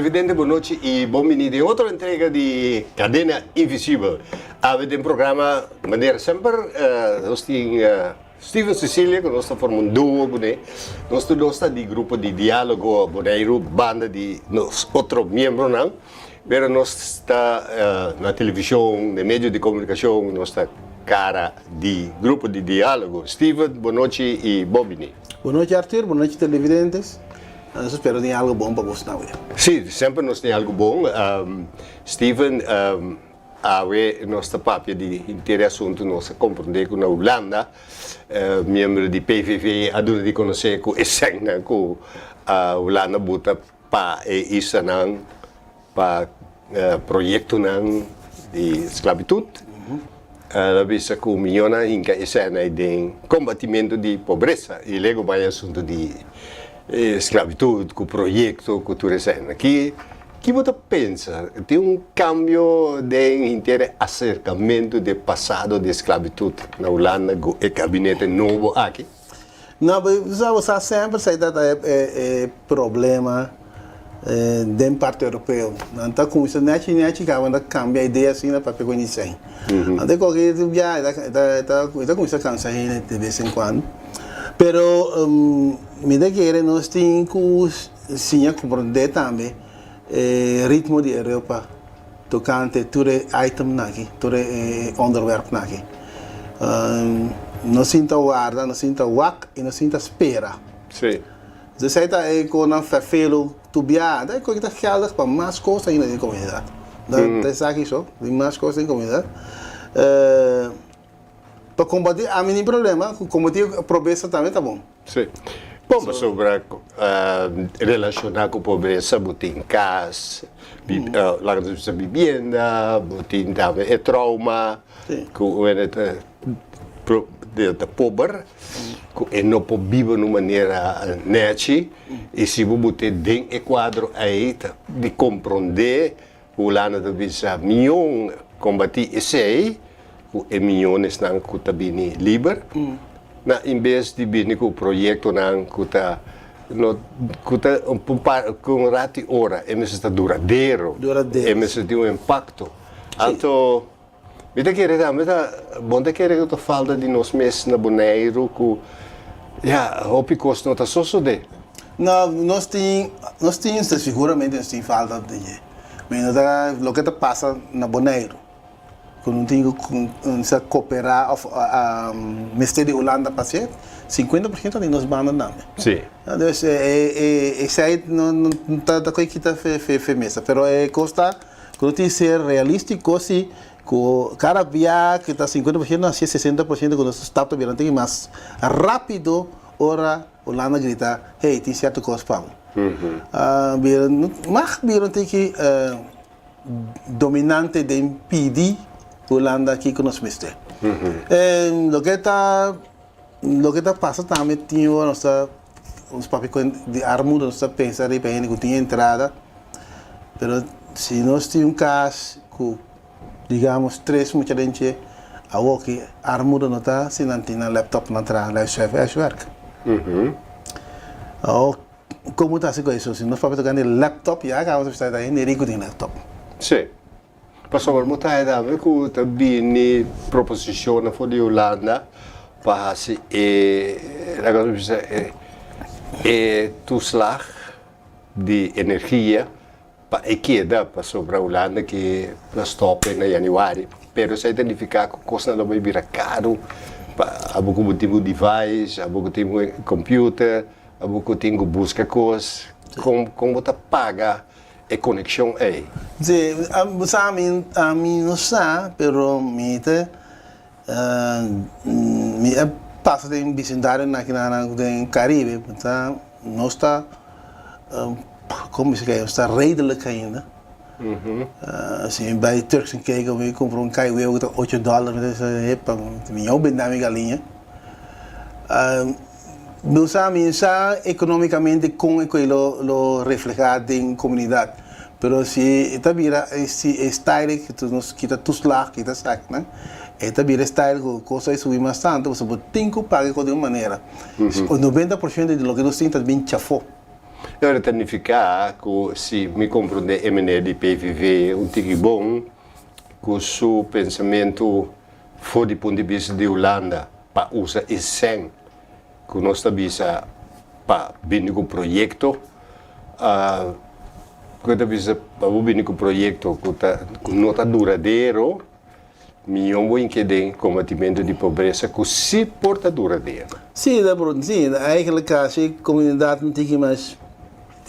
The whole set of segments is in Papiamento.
Televidente, bon nochi i bon bini den otro entrega di Cadena Invisibel. Awe den programa, manera semper, nos tin Steven Cecilia ku nos ta forma un duo kuné. Nos tur dos ta di grupo di Diálogo Boneiru banda di nos otro miembronan. Pero nos ta na televishon, den medio di komunikashon, nos ta kara di grupo di Diálogo. Steven, bon nochi i bon bini. Bon nochi Arthur, bon nochi televidentes. Nos ta spera tin algo bon pa bos awe. Sí, semper nos tin algo bon. Steven, awe nos ta papia di henter e asuntu. Nos a komprondé ku na Hulanda miembro di PVV a duna di konosé ku e sènnan ku Hulanda buta pa e islanan pa proyektonan di sklabitut. El a bisa ku miñonan a hinka e sèn ei den kombatimentu di pobresa i lego bai asuntu di sklabitut ku proyekto ku tur e sènnan. Ki ki bo ta pensa? Tin un kambio den henter e aserkamentu di e pasado di sklabitut na Hulanda ku e gabinete nobo aki? No, bo sa semper esei ta e problema den parti europeo. Nan ta cuminsa nechi nechi caba nan ta cambia idea asina papia cu e dicen. Anto cualkier bia e ta cuminsa cansa hende de bes en cuando. Pero mi ta kere nos tin cu siña comprende tambe e ritmo di Europa tocante tur e itemnan aki, tur e onderwerpnan aki. Nos sinta warda, nos sinta wak y nos sinta spera. Sí. Dus esei ta e konan ferfelu tur bia, ta e koe ki ta geldig pa mas kos ainda den komunidat. No ta esaki so, tin mas kos den komunidat. Pa kombatí ami tin problema, ku kombatí pobresa tambe ta bon. Sí. Bon, pasobra relashoná ku pobresa bo tin kas, laga nos bisa bibienda, bo tin tambe e trauma ku wende ta ta pober, ku e no por biba na un manera nèchi, i si bo bot'é den e kuadro ei ta di komprondé Hulanda ta bisa mion kombatí esei ku e mionesnan ku ta bini liber, na inbes di bini ku proyektonan ku ta no ku ta un ku un ratu i ora e mester ta duradero, e mester tin un impakto. Anto Mi ta kere tambe ta bon ta kere ku ta falta di nos mes na Boneiru ku ya hopi kos no ta sosodé. No, nos tin, nos tin siguramente nos tin falta di dje. Mi no ta loke ta pasa na Boneiru ku no tin ku sa koperá òf mester di Hulanda pa hasié, 50% di nos banda tambe. Sí. Dus e esei no no ta ta kita fe mesa, pero e kos ta. Ku no tin ser realístiko si ku kada bia ku ta 50% hasié 60% ku nos ta stap ta bira tin mas rápido ora Hulanda grita hey tin sierto kos pa bo. Bira mag bira un tiki dominante den pidi Hulanda kiko nos mester. Loke ta loke ta pasa tambe tin ora nos ta Nos papia cu di armoede nos ta pensa riba hende cu tin entrada, pero si nos tin un cas cu digamos tres mucha den dje, awoki armoede no ta si nan tin nan laptop nan traha nan huiswerk. Awo como ta haci cu eso? Si nos papia tocante laptop ya caba ta bisa ta hende rico tin laptop. Si. Pasobra bo ta haya tambe ku ta bini proposishonnan for di Hulanda pa hasi e, laga nos bisa, e toeslag di energia pa e keda, pasobra Hulanda ke ta stòp na yanüari. Pero esei ta nifiká ku kosnan lo bai bira karu pa abo ku bo tin bo device, abo ku tin bo computer, abo ku tin ku buska kos, kon kon bo ta paga e konekshon ei. Sí, bo sa mi ami no sa pero mi ta mi a pasa den bisindario na kinan den Caribe bo ta nos ta como bisa nos ta redelijk ainda si mi bai Turks and Caicos mi cumpra un kai webo ku ta ocho dollar mi ta bisa epa mi no benda mi galiña. Bo sa mi sa economicamente con e coe lo lo refleha den comunidad, pero si e ta bira si e style cu nos kita toeslag kita esaki nan, e ta bira e style cu cos a subi mas tanto pasobra bo tin cu paga e cos di un manera. 90% di loke nos tin ta bin chafo. E ora ta nifiká ku si mi komprondé e meneer di PVV un tiki bon, ku su pensamentu for di punt di bista di Hulanda pa usa e sèn ku nos ta bisa pa bini ku proyekto, ku ta bisa pa bo bini ku proyekto ku ta ku no ta duradero, Mion bo inke den kombatimentu di pobresa ku si por ta duradero. Sí, ta por, sí, eigenlijk kasi komunidat un tiki mas.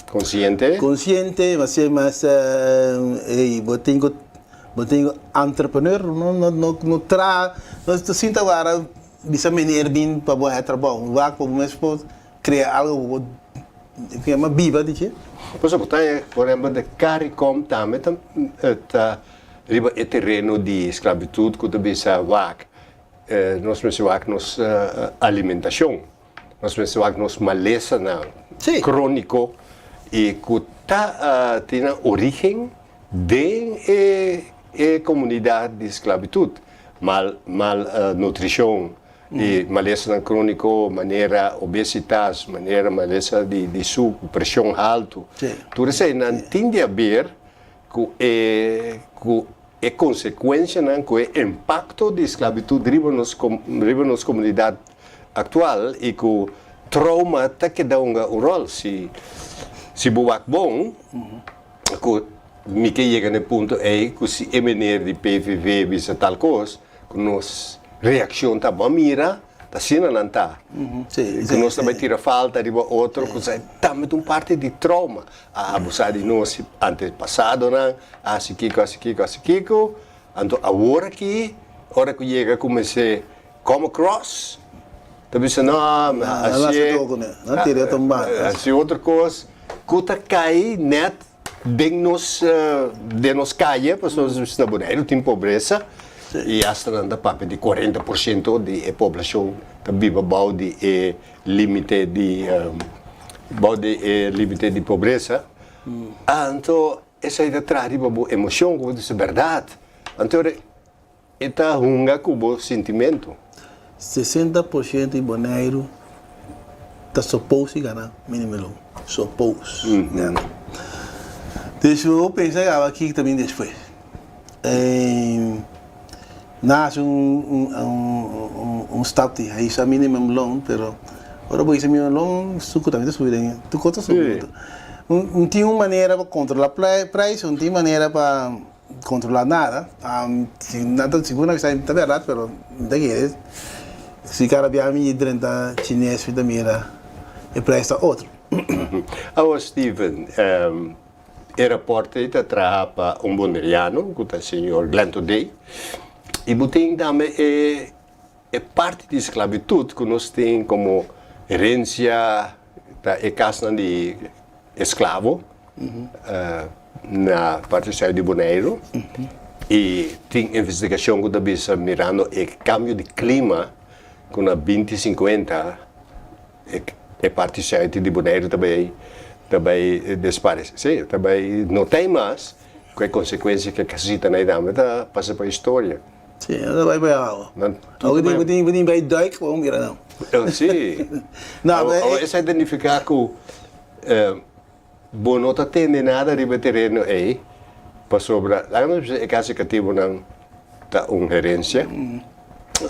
Konsiente. Konsiente, mas mas ey bo tin ku bo tin ku entrepreneur no no no no traha no ta sinta wara bisa meneer bin pa bo haña trabou, wak pa bo mes por krea algo ku bo ku yama biba dichi. Pasobra bo ta haña por ehempel de Caricom tambe ta ta Riba e tereno di sklabitut ku ta bisa wak, nos mester wak nos alimentashon, nos mester wak nos malesanan króniko i ku ta tin nan orígen den e komunidat di sklabitut, mal mal nutrishon i malesanan króniko manera obesitas, manera malesa di suku, preshon haltu, tur eseinan tin di haber Ku e ku e konsekuenshanan, ku e impakto di sklabitut riba nos riba nos komunidat aktual i ku trouma ta keda hunga un ròl. Si si bo wak bon ku mi ke yega na e punto ei ku si e meneer di PVV bisa tal kos ku nos reakshon ta bo a mira Ta asina nan ta. Ku nos ta bai tira falta riba otro ku sa tambe ta un parti di trauma. A abusá di nos antepasadonan, a hasi kiko, a hasi kiko, a hasi kiko. Anto awor aki, ora ku yega ku mester come across, ta bisa no, hasié, hasi otro kos ku ta kai nèt Den nos den nos calle pasobra nos na Boneiru tin pobresa y hasta nan ta papia di 40% di e poblacion ta biba bao di e limite di bao di e limite di pobresa. Anto esai ta traha riba bo emocion cu bo ta bisa berdad. Anto E ta hunga ku bo sintimentu. 60% di Boneiru ta suppose di gana minimumloon. Suppose gana. Dus bo pensa gaba kiko ta bin despues. Nan hasi un stap di hisa minimumloon pero ora bo hisa minimumloon suku tambe ta subi den tur kos ta subi. Un tin un manera pa kontrola prijs un tin manera pa. Controla nada, nan ta sigur nan ta berdad pero mi ta kere si cada biaha mi drenta chines mi ta mira e prijs ta otro. Awor Steven, e raport ei ta traha pa un boneriano ku ta señor Glenn Todey i bo tin tambe e e parti di sklabitut ku nos tin komo herensia ta e kasnan di esklabo na parti sùit di Boneiru i tin investigashon ku ta bisa mirando e kambio di klima ku na binti sinkuenta e parti sùit di Boneiru ta bai ta bai desparese ta bai no ta ei mas ku e konsekuensia ku e kasitanan ei tambe ta pasa pa historia. Sí, nan ta bai bai awa. Awe tin tin tin bai duik pa bo mira nan. Sí. No, Awe esei ta nifiká ku bo no ta tende nada riba e tereno ei pasobra laga nos bisa e kas di katibunan ta un herensia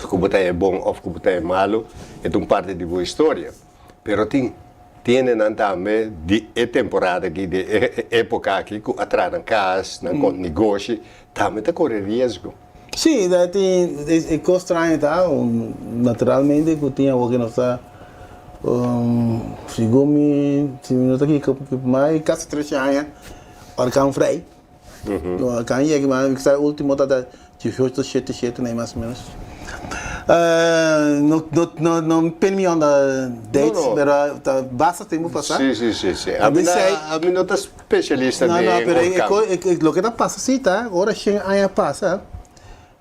ku bo ta e bon òf ku bo ta e malu e ta un parti di bo historia. Pero tin tiendenan tambe di e temporada aki, di e epoka aki ku a traha nan kas, nan kont negoshi, tambe ta kore riesgo. Sí, ta tin e kos straño ta, naturalmente ku tin awor ku nos ta segun mi, si mi no ta kiko, mas kasi trese aña orkan Fray. No, kan yega mas, mi sa ultimo ta ta 18, 7, 7, nee, mas o menos. No, no, no, no pin me on the dates, No, no. pero ta basta tempo pasá. Sí, sí, sí, sí. A mi Di na, sei- a mi no ta specialista No, den no, pero e, orkan. ko- e, e, loke ta pasa sí ta, ora shen aña pasa,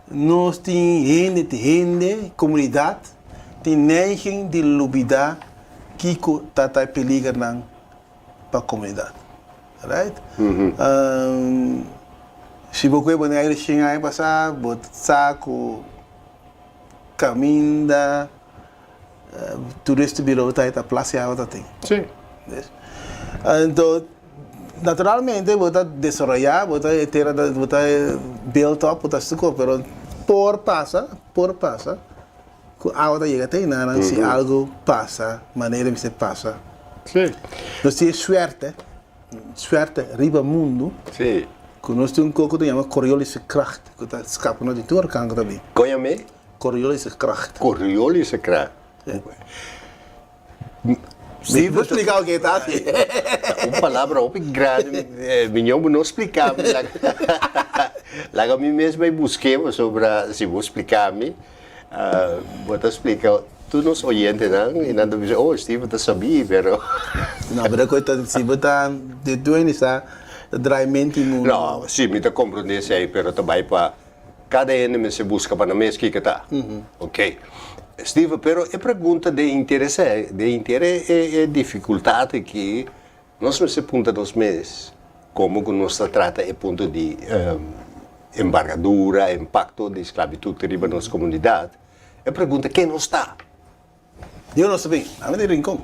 nos tin hende, tin hende, komunidat, tin neiging di lubidá kiko ta ta e peligernan pa komunidat. Right? Si bo kue Bonaire shen aña pasá, bo sa ku kaminda turista bira bo ta e ta plasiá bo ta tin. Sí. Des. Anto naturalmente bo ta desaroyá, bo ta e tera ta bo ta build up, bo ta hasi tur kos, pero por pasa, por pasa ku awa ta yega te einan si algu pasa manera mester pasa. Nos tin e suerte, suerte riba mundu ku nos tin un kos ku ta yama Coriolis kracht ku ta skapa nos di tur orkan ku ta bin. Kon yam'é? Coriolis kracht. Coriolis kracht. Mi por splika oke ta asi. Un palabra hopi grandi, mi ño bo no splika mi, laga mi mes bai busk'é pasobra si bo splika mi, bo ta splika tur nos oyentenan i nan ta bisa, oh Steven ta sabí, pero. No, pero ku ta si bo ta di dueño sa ta drai menti mundu. No, si mi ta komprondé esei, pero ta bai pa Kada hende mester buska pa nan mes kiko ta. Ok. Steven, pero e pregunta den interes e, den inter e e dificultad aki, nos mester puntra nos mes como cu nos ta trata e punto di embargadura, impacto di sclavitud riba nos comunidad. E pregunta ken nos ta? Yo no sabí, ami di Rincon.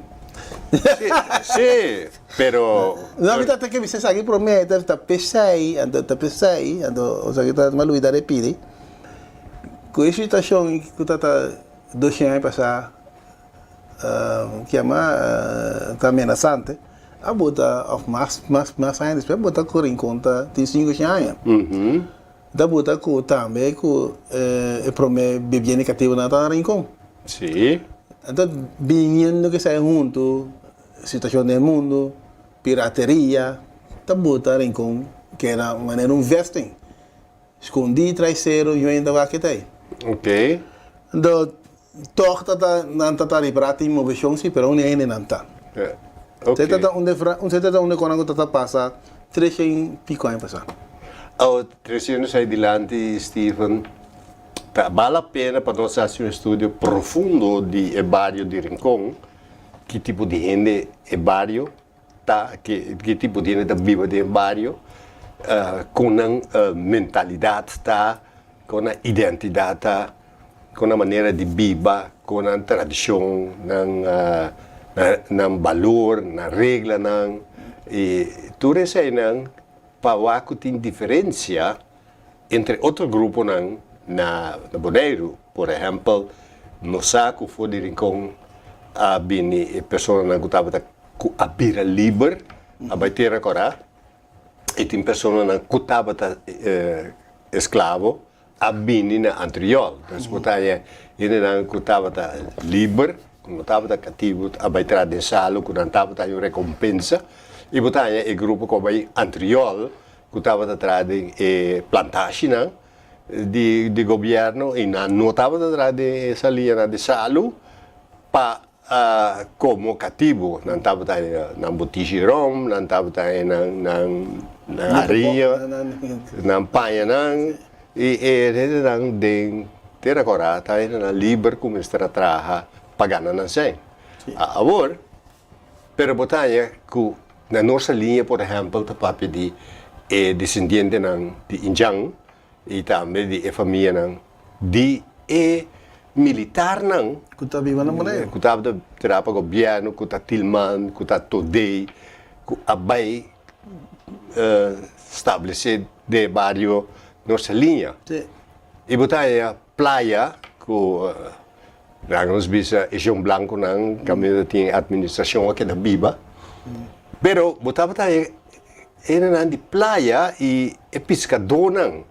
Sí, sí, pero. No, mi tata ke bisa esaki promé, ta ta p'esei, anto ta p'esei, anto osea ta mi a lubida repiti, ku e situashon ku tata doshen aña pasá ke yama ta amenasante, a bota òf mas mas mas aña despues a bota ku Rincon ta tin sinku shen aña. Ta buta ku tambe ku e prome bibienda katibunan ta na Rincon. Sí. Anto biniendo ku esei huntu, situashon den mundu, pirateria, ta buta Rincon keda manera un vesting. Skondí tras sero yuenta wak ta ei. Ok. Anto tòg ta ta nan ta ta ripará tin moveshon si pero unda hende nan ta. Ok. Esei ta ta un esei ta ta un konan ku ta ta pasa treshen piko aña pasá. Awo tresiendo esei dilanti Steven, ta bal la pena pa nos hasi un estudio profundo di e bario di Rincon, ki tipo di hende e bario ta, ki ki tipo di hende ta biba den e bario, kon nan mentalidat ta, kon nan identidat ta. Kon nan manera di biba, kon nan tradishon, nan nan balor, nan reglanan i tur eseinan pa wak ku tin diferensia entre otro gruponan na Boneiru. Por ehèmpel, nos sa ku for di Rincon a bini e personanan ku tabata ku a bira liber a bai tera Kòrá i tin personanan ku tabata esklavo a bini na Antriol. Entonces bo ta haña hendenan ku tabata liber, ku no tabata katibu, a bai traha den salu, ku nan tabata haña un rekompensa. I bo ta haña e grupo ku a bai Antriol, ku tabata traha den e plantashinan di di gobièrnu i nan no tabata traha den e salianan di salu pa Komo katibu, nan tabata haña nan botishi rom, nan tabata haña nan nan nan hariña, nan pañanan, i e hendenan den Tera Kòrá ta hendenan liber ku mester a traha pa gana nan sèn. Awor, pero bo ta haña ku na nos liña, por ehèmpel, ta papia di e desendientenan di Indjan i tambe di e famianan di e militarnan Ku ta biba na Boneiru. ku tabata traha pa gobièrnu, ku ta Tilman, ku ta Todé, ku a bai stablesé den e bario Norsaliña. Sí. I bo ta haña playa ku laga nos bisa e shon blankunan kaminda tin administrashon a keda biba. Pero bo tabata haña hendenan di playa i e piskadónan.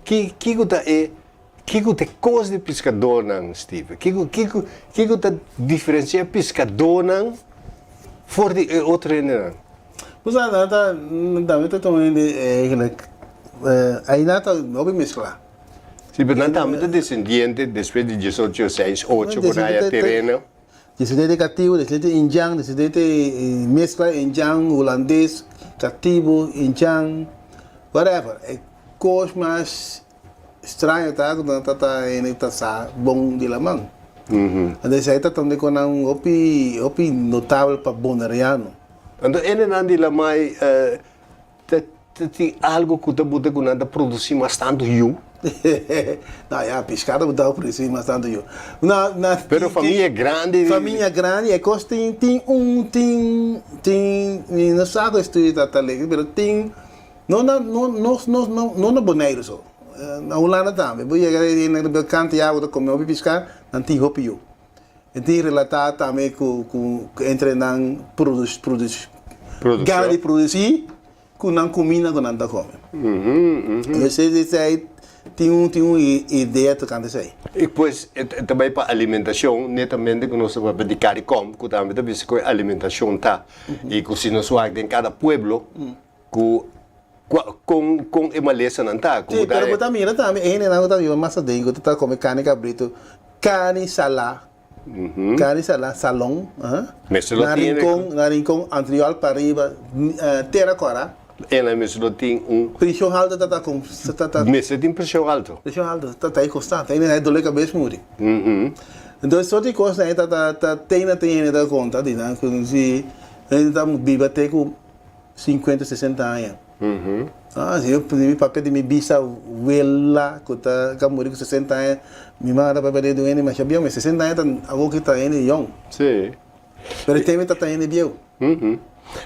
Ki kiko ta e kiko ta e kos di piskadónan, Steven? Kiko kiko kiko ta diferensiá piskadónan for di e otro hendenan? Bo sa nan ta tambe ta tuma hende eigenlijk ainan ta hopi mesklá. Si, pero nan tambe ta desendiente despues di diesocho seis ocho ku nan haya tereno. Desendente katibu, desendente indjan, desendente meskla indjan, hulandes, katibu, indjan, whatever. E kos mas straño ta ku nan ta ta hende ta sa bon di laman. Anto esei ta tambe ku nan hopi hopi notabel pa boneriano. Anto hendenan di lamai ta tin algu ku ta buta ku nan ta produsi mas tantu yu? No ya, piská ta bo produsí mas tantu yu. Na na Pero famia grandi. Famia grandi e kos tin tin un tin tin mi no sa ku estudio ta ta lek pero tin no na no no no no na Boneiru so na Hulanda tambe bo yega na kanta ya bo ta kome hopi piská nan tin hopi yu. E tin relatá tambe ku ku entre nan produs produs gana di produsí Ku nan kuminda ku nan ta kome. Esei esei tin un tin un idea tokante esei. I pues e ta bai pa alimentashon netamente ku nos ta papia di Caricom ku tambe ta bisa ku e alimentashon ta i ku si nos wak den kada pueblo ku kua kon kon e malesanan ta ku Sí, pero bo ta mira tambe e hendenan ku ta biba mas aden ku ta kome karni kabritu, karni salá. Kari sala salon Mester lo na tin Rincon, na Rincon, Antriol pariba, Tera Cora. En la mester lo tin un. Presion alto ta ta con ta ta. Mester tin presion alto. Presion alto ta ta e constante, e na dole cabes muri. Entonces soort di cosnan ta ta ta te na te hende ta conta di nan cu si hende ta biba te cu 50, 60 aña. Ah, si yo mi papia di mi bisa wela ku ta ka muri ku 60 aña, mi mama ta papia di un hende masha bieu, mi 60 aña ta awor ki ta hende yong. Sí. Pero e tempo ta ta hende bieu.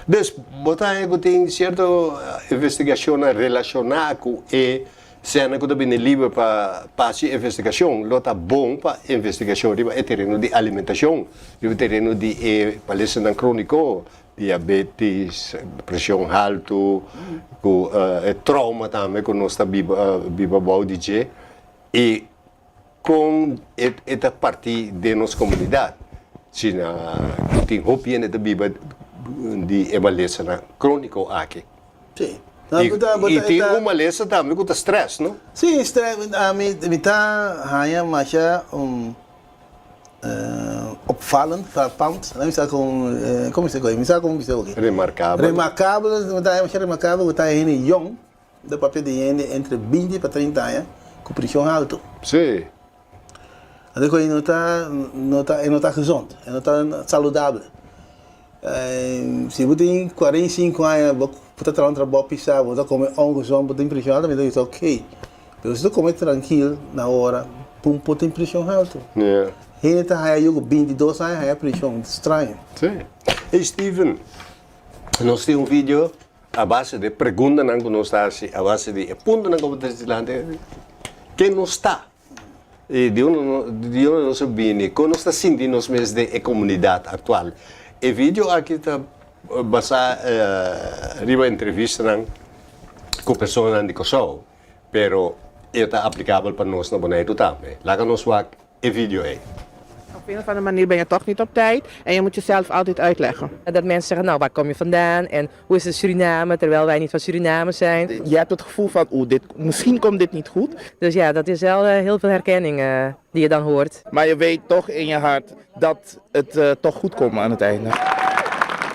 Dus, bo ta haña ku tin sierto investigashonnan relashoná ku e sènan ku ta bini liber pa pa hasi investigashon. Lo ta bon pa investigashon riba e tereno di alimentashon, riba e tereno di e malesanan króniko, Diabetes, presion haltu, ku e trauma tambe ku nos ta biba biba bou di dje i kon e ta parti den nos komunidat. Si na tin hopi hende ta biba di e malesanan króniko aki. Sí. I tin un malesa tambe ku ta strès, no? Sí, strès. Ami mi ta haña masha Opvallend, frappant, mi sa kon, kon mi sa koe, mi sa kon bisa oke. Remarkabel. Remarkabel, mi ta masha remarkabel ku ta hende yong, ta papia di hende entre binti pa trinta aña ku preshon haltu. Sí. Anto koe no ta, no ta, e no ta gezond, e no ta saludabel. Si bo tin 45 aña bo ta traha un trabou pisá, bo ta kome ongezond, bo tin preshon haltu, mi ta bisa ok. Pero si ta kome trankil na ora, pun por tin preshon haltu. Hende ta haya yu ku 22 aña haya preshon, straño. Sí. Hey Steven, nos tin un video a base di preguntanan ku nos ta hasi, a base di e puntonan ku bo ta trese dilanti, ken nos ta? I di unda di unda nos a bini? Kon nos ta sinti nos mes den e komunidat aktual? E video aki ta basá riba entrevistanan ku personanan di Kòrsou. Pero e ta aplicabel pa nos na Boneiru tambe. Laga nos wak e video ei. Op een of andere manier ben je toch niet op tijd en je moet jezelf altijd uitleggen. Dat mensen zeggen, nou waar kom je vandaan en hoe is het in Suriname, terwijl wij niet van Suriname zijn. Je hebt het gevoel van, oeh, dit, misschien komt dit niet goed. Dus ja, dat is wel heel veel herkenning die je dan hoort. Maar je weet toch in je hart dat het toch goed komt aan het einde.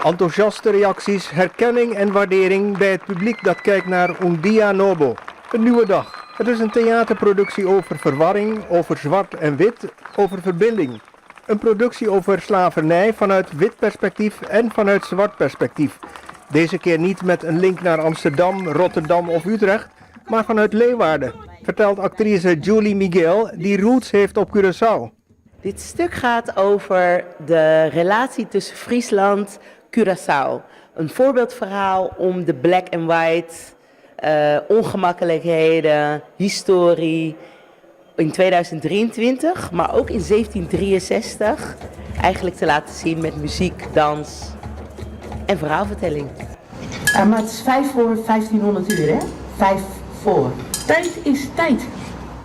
Enthousiaste reacties, herkenning en waardering bij het publiek dat kijkt naar Un Dia Nobo, een nieuwe dag. Het is een theaterproductie over verwarring, over zwart en wit, over verbinding. Een productie over slavernij vanuit wit perspectief en vanuit zwart perspectief. Deze keer niet met een link naar Amsterdam, Rotterdam of Utrecht, maar vanuit Leeuwarden, vertelt actrice Julie Miguel, die roots heeft op Curaçao. Dit stuk gaat over de relatie tussen Friesland Curaçao. Een voorbeeldverhaal om de black and white ongemakkelijkheden, historie in 2023, maar ook in 1763 eigenlijk te laten zien met muziek, dans en verhaalvertelling. Ja, maar het is 5 voor 1500 uur, hè? 5 voor. Tijd is tijd.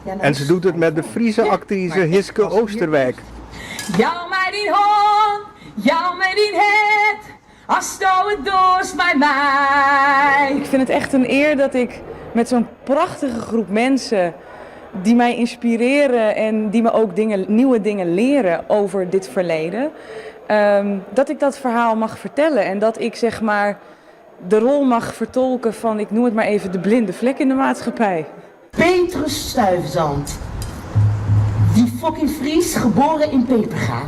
Ja, nou, En ze doet het met de Friese actrice Hiske Oosterwijk. Jou my dyn hân, jou my dyn hert, asto it doarst mei my. Ik vind het echt een eer dat ik met zo'n prachtige groep mensen die mij inspireren en die me ook dingen, nieuwe dingen leren over dit verleden, dat ik dat verhaal mag vertellen en dat ik zeg maar de rol mag vertolken van, ik noem het maar even, de blinde vlek in de maatschappij. Petrus Stuyvesant. Die fucking Fries, geboren in Peperga.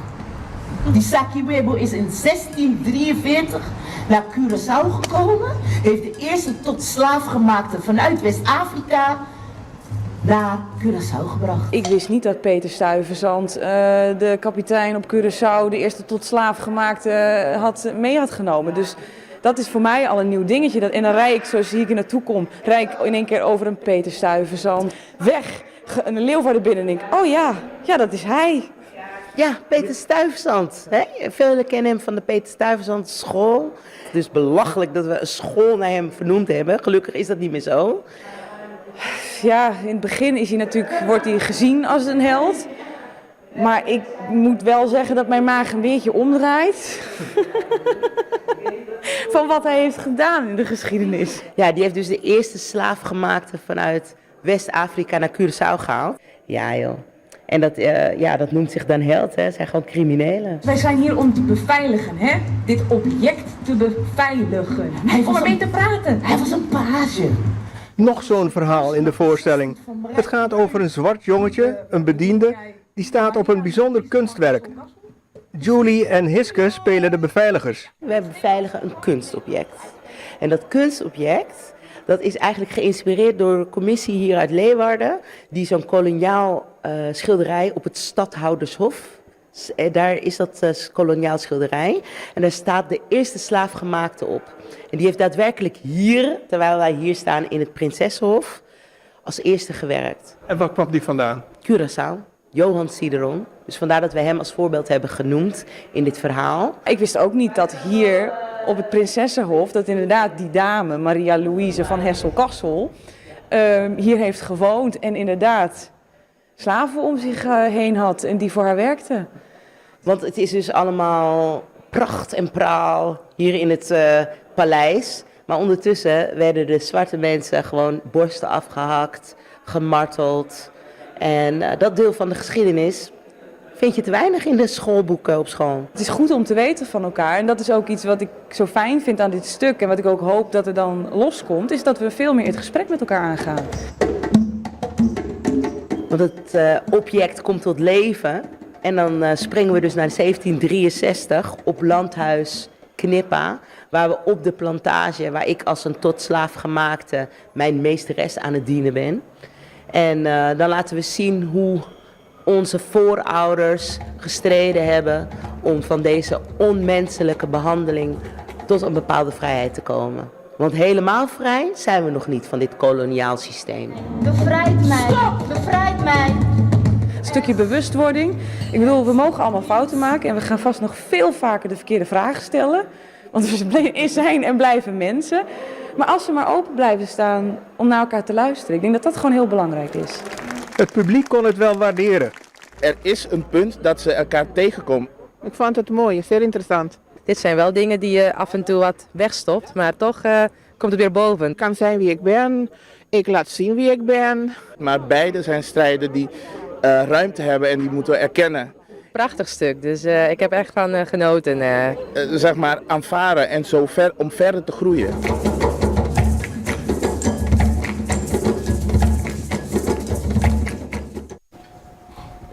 Die Saki Webo is in 1643 naar Curaçao gekomen. Heeft de eerste tot slaaf gemaakte vanuit West-Afrika. Naar Curaçao gebracht. Ik wist niet dat Peter Stuyvesant de kapitein op Curaçao, de eerste tot slaaf gemaakte, had, mee had genomen. Dus dat is voor mij al een nieuw dingetje. Dat, en dan rij ik, zoals ik hier naartoe kom, rij ik in één keer over een Peter Stuyvesant weg, een Leeuwarden binnen en denk oh ja, ja, dat is hij. Ja, Peter Stuyvesant. Hè? Velen kennen hem van de Peter Stuyvesant school. Dus belachelijk dat we een school naar hem vernoemd hebben. Gelukkig is dat niet meer zo. Ja, in het begin is hij natuurlijk, wordt hij gezien als een held. Maar ik moet wel zeggen dat mijn maag een beetje omdraait. Van wat hij heeft gedaan in de geschiedenis. Ja, die heeft dus de eerste slaafgemaakte vanuit West-Afrika naar Curaçao gehaald. Ja joh. En dat, ja, dat noemt zich dan held, hè. Het zijn gewoon criminelen. Wij zijn hier om te beveiligen, hè? Dit object te beveiligen. Hij Om was ermee een- te praten. Hij was een page. Nog zo'n verhaal in de voorstelling. Het gaat over een zwart jongetje, een bediende, die staat op een bijzonder kunstwerk. Julie en Hiske spelen de beveiligers. Wij beveiligen een kunstobject. En dat kunstobject, dat is eigenlijk geïnspireerd door een commissie hier uit Leeuwarden, die zo'n koloniaal schilderij op het Stadhoudershof, daar is dat koloniaal schilderij. En daar staat de eerste slaafgemaakte op. En die heeft daadwerkelijk hier, terwijl wij hier staan in het Prinsessenhof, als eerste gewerkt. En waar kwam die vandaan? Curaçao, Johan Sideron. Dus vandaar dat wij hem als voorbeeld hebben genoemd in dit verhaal. Ik wist ook niet dat hier op het Prinsessenhof, dat inderdaad die dame, Maria Louise van Hessel-Kassel, hier heeft gewoond en inderdaad slaven om zich heen had en die voor haar werkten. Want het is dus allemaal pracht en praal hier in het paleis. Maar ondertussen werden de zwarte mensen gewoon borsten afgehakt, gemarteld. En dat deel van de geschiedenis vind je te weinig in de schoolboeken op school. Het is goed om te weten van elkaar. En dat is ook iets wat ik zo fijn vind aan dit stuk. En wat ik ook hoop dat er dan loskomt, is dat we veel meer het gesprek met elkaar aangaan. Want het object komt tot leven. En dan springen we dus naar 1763 op landhuis Knippa. Waar we op de plantage, waar ik als een tot slaaf gemaakte mijn meesteres aan het dienen ben. En dan laten we zien hoe onze voorouders gestreden hebben om van deze onmenselijke behandeling tot een bepaalde vrijheid te komen. Want helemaal vrij zijn we nog niet van dit koloniaal systeem. Bevrijd mij! Stop! Bevrijd mij! Een stukje bewustwording. We mogen allemaal fouten maken en we gaan vast nog veel vaker de verkeerde vragen stellen. Want we zijn en blijven mensen. Maar als ze maar open blijven staan om naar elkaar te luisteren. Ik denk dat dat gewoon heel belangrijk is. Het publiek kon het wel waarderen. Er is een punt dat ze elkaar tegenkomen. Ik vond het mooi, zeer interessant. Dit zijn wel dingen die je af en toe wat wegstopt, maar toch komt het weer boven. Ik kan zijn wie ik ben, ik laat zien wie ik ben. Maar beide zijn strijden die ruimte hebben en die moeten we erkennen. Prachtig stuk, dus ik heb echt van genoten. Aanvaren en zo ver, om verder te groeien.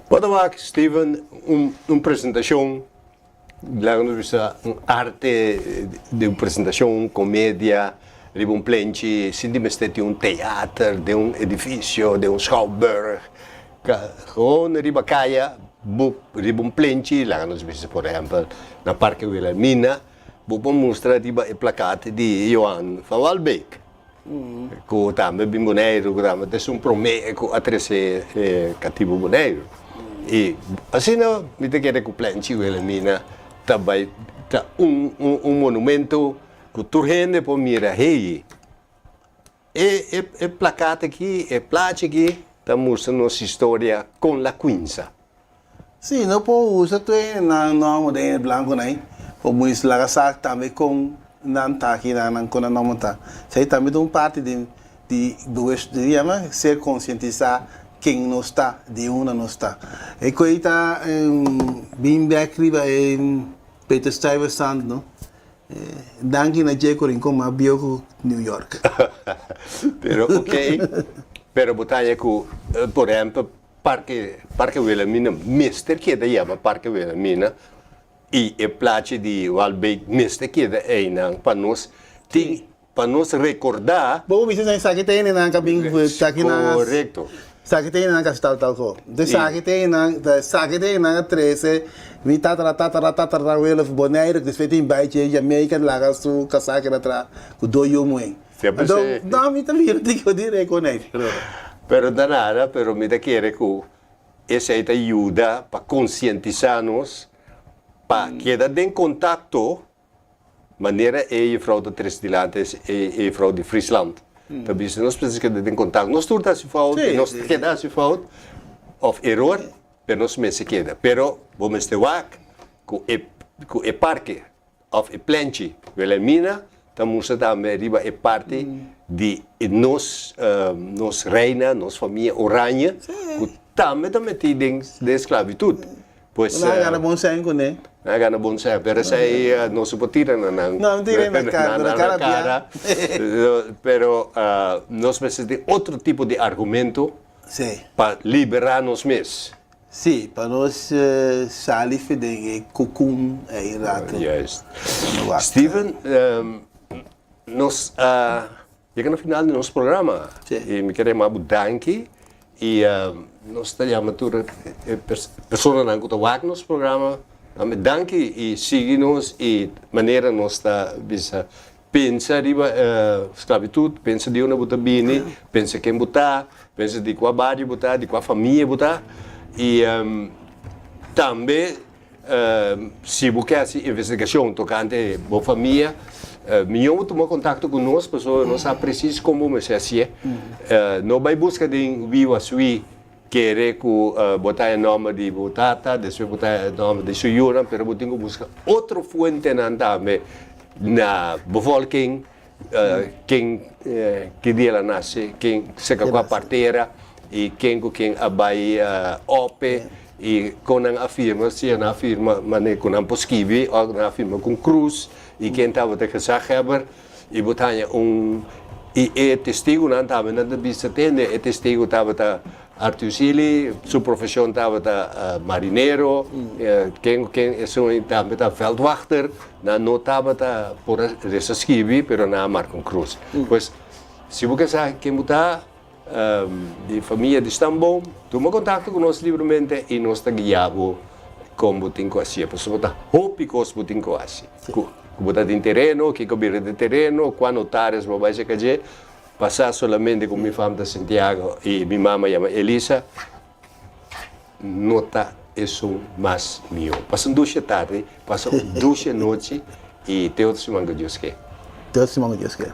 Wat was Steven, een presentatie, laten we zeggen, een arte de een presentatie, een comedia, riba un plenchi, sin di mester un theater, de un edificio, de un schouwburg. Gewoon riba kaya, bu, riba un plenchi, laten we zeggen, por ejemplo, na Parque Wilhelmina, bu por mustra riba e plakkaat di Johan van Walbeek. Ku tambe bin Boneiru, ku tambe es un promé ku a trese katibu Boneiru. I asina mi ta kere ku plenchi Wilhelmina ta bai, ta un monumento ku tur hende por mira, hey, e plakkaat aki, e plaatje aki, ta mustra nos historia con la Quinza. Sí, no por usa tu na no de blanco nai, por muis laga sa tambe con nan ta aki nan nan con nan ta. Sei tambe un parte de de bewust de llama ser conscientizar quem não está, de una não está. E coita bem back riba em Peter Stuyvesant, no? Danki na Jaco Rincon, ma bio New York. Pero ok, pero botalla ku, por ejemplo, Parque Wilhelmina, mister keda llama Parque Wilhelmina, y e plaatje di Walbeek, mister keda einan pa nos, tin. pa nos rekordá. Bo bisa nan esaki ta hende nan ka bin esaki nan a Korekto. Esaki ta hende nan ka hasi tal tal ko. Esaki ta hende nan esaki ta hende nan a trese mi tatara tatara tatara welo for Bonaire despues tin bai dje Jamaica laga su kasá keda tra ku dos yu muhé. Siempre Anto se. no mi ta mira di ku di rekonei pero. Pero ta nada pero mi ta kere ku esei ta yuda pa konsientisá nos pa keda den kontakto Manera e juffrouw ta trece dilanti es e juffrouw di Friesland ta bisa nos mester keda den contact. Nos tur ta haci fout y nos ta keda haci fout of eror pero nos mester keda. Pero bo mester wak cu e cu e parke of e plenchi Wilhelmina ta mustra tambe riba e parti di nos nos reina, nos famia Oranje cu tambe ta meti den den esclavitud. Pues, Nan a gana bon sèn kuné. Nan a gana bon sèn, pero esei no se por tira na nan. No, no tira na kara, pero kara bia. Pero nos mester tin otro tipo di argumento pa liberá nos mes. Sí, pa nos sali for den e kukun ei rato. Juist. Steven, nos a Yega na final di nos programa y mi ker yama bo danki y nos ta yama tur e personanan cu ta wak nos programa tambe danki y sigui nos y manera nos ta bisa pensa riba sclavitud, pensa di unda bo ta bini, pensa ken bo ta, pensa di cua bario bo ta, di cua famia bo ta y tambe Si bo ke hasi investigashon tokante bo famia, mihó bo tuma kontakto ku nos pasobra nos sa presis kon bo mester hasié. No bai buska den wi waswi kere ku bo ta e nòmber di bo tata, despues bo ta e nòmber di su yunan, pero bo tin ku buska otro fuentenan tambe na bevolking, ken ki dia el a nase, ken seka ku a partera i ken ku ken a bai ope i kon nan a firma, si nan a firma manera ku nan por skibi òf nan a firma ku un krus i ken tabata gezaghebber i bo ta haña un i e testigunan tambe nan ta bisa tende e testigu tabata Arthur Sealy su profesion tabata marinero, ken cu ken esun tambe ta veldwachter, nan no tabata por a resa skibi pero nan a marca un cruz. Pues si bo ke sa ken bo ta di famia di Stamboom, tuma contacto cu nos libremente y nos ta guia bo con bo tin cu hacié, pasobra bo ta hopi cos bo tin cu haci, cu bo ta tin tereno, kico bira di tereno, cua notarios bo bai seca dje. Pasá solamente ku mi fam ta Santiago i mi mama yama Elisa, no ta esun mas mihó. Pasa un dushe tardi, pasa un dushe nochi i te otro siman ku Dios ke. Te otro siman ku Dios ke.